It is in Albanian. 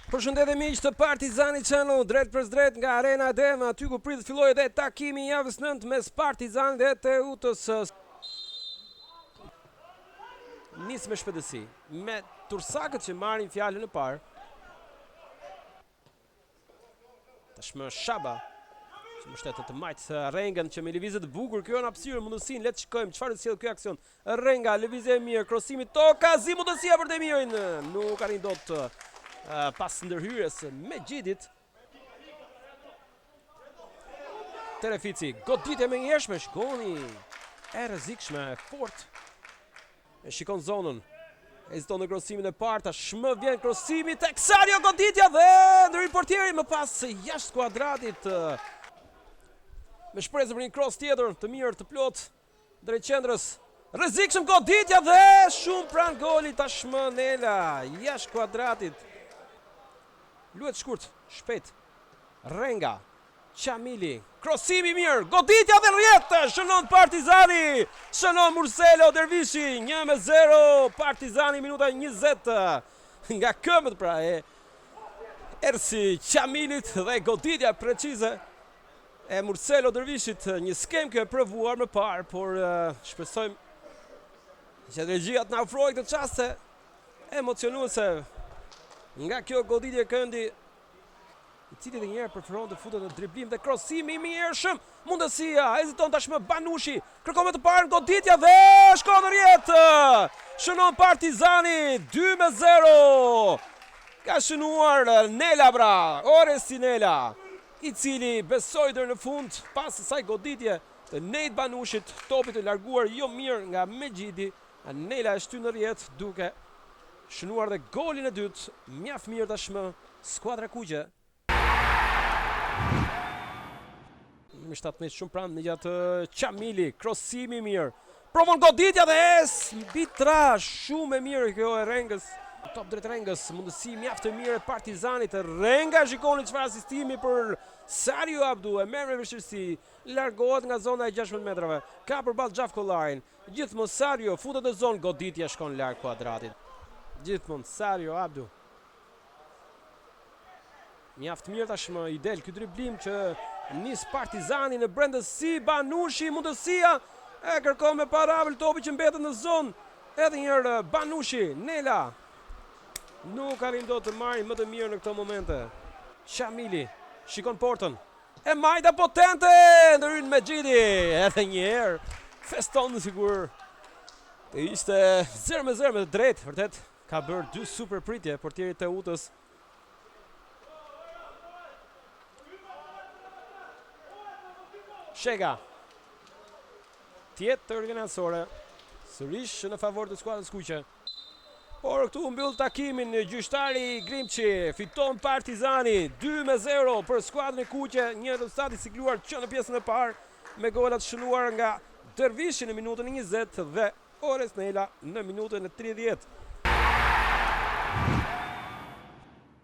Përshëndetje miq të Partizani Channel, drejtpërdrejt nga Arena Adem, aty ku pritet të fillojë edhe takimi i javës 9 mes Partizanit dhe Teutës. Nis me shpejtësi, me tursakët që marrin fjalën e parë. Tashmë Shaba që mbështet të majtë Rengën që me lëvizje të bukur krijon hapësirë mundësinë le të shikojmë çfarë do të sjellë ky aksion. Renga lëvizje e mirë, krosimi Tokazi mundësia për Demirin. Nuk arrin dot pas ndërhyrjes së Mexhitit. Terefici, goditje e menjëhershme, shkoni e rrezikshme, e fortë. E shikon zonën. Heziton në krosimin e parë, tashmë vjen krosimi tek Sario goditja dhe ndërhyn portieri më pas jashtë kuadratit. Me shpresë për një kros tjetër të mirë të plotë drejt qendrës. Rrezikshëm goditja dhe shumë pranë golit tashmë Nela jashtë kuadratit. Luhet shkurt, shpejt. Renga Qamili, krosim i mirë, goditja dhe rrjetë, shënon Partizani, shënon Murselo Dervishi, 1-0, Partizani minuta 20, nga këmbët pra e Ersi Qamilit dhe goditja precize e Murselo Dervishit, një skemë kjo e provuar më parë, por shpresojmë që regjia të na ofrojë këtë çaste emocionuese nga kjo goditje këndi i cili edhe një herë preferon të futet në driblim dhe krosimi i menjëhershëm. Mundësia, heziton tashmë Banushi, kërkon me të parën goditja dhe shkon në rrjetë. Shënon Partizani 2-0. Ka shënuar Nela pra, Oresti Nela, i cili besoi deri në fund pas asaj goditje të Nejt Banushit, topit të larguar jo mirë nga Mexhiti. Nela e shtyn në rrjetë duke shënuar dhe golin e dytë, mjaft mirë tashmë skuadra e kuqe. Numri 17 shumë pranë megjithatë Qamili, krosimi i mirë. Provon goditja dhe es mbi tra, shumë e mirë kjo e Rengës. Top drejt Rengës, mundësi mjaft e mirë e Partizanit. Renga shikoni çfarë asistimi për Sario Abdu, e merr me vështirësi, largohet nga zona e 16 metrave. Ka përballë Xhafkollarin. Gjithmonë Sario futet në zonë, goditja shkon larg kuadratit. Gjithmonë Sario Abdu. Mjaft mirë tashmë i del ky driblim që nis Partizani në brendësi, Banushi, mundësia e kërkon me parabël topi që mbetet në zonë. Edhe një herë Banushi, Nela. Nuk arrin dot të marrë më të mirë në këto momente. Qamili shikon portën. E majta potente, ndërhyn Mexhiti, edhe një herë feston sikur të ishte 0 me 0 me të drejtë, vërtet ka bërë dy super pritje portieri i Teutës. Shega. Tjetër rënie anësore, sërish në favor të skuadrës kuqe. Por këtu mbyll takimin gjyqtari Grimçi, fiton Partizani 2-0 për skuadrën e kuqe, një rezultat i sigluar që në pjesën e parë me golat shënuar nga Dervishi në minutën e 20 dhe Orest Nela në minutën e 30.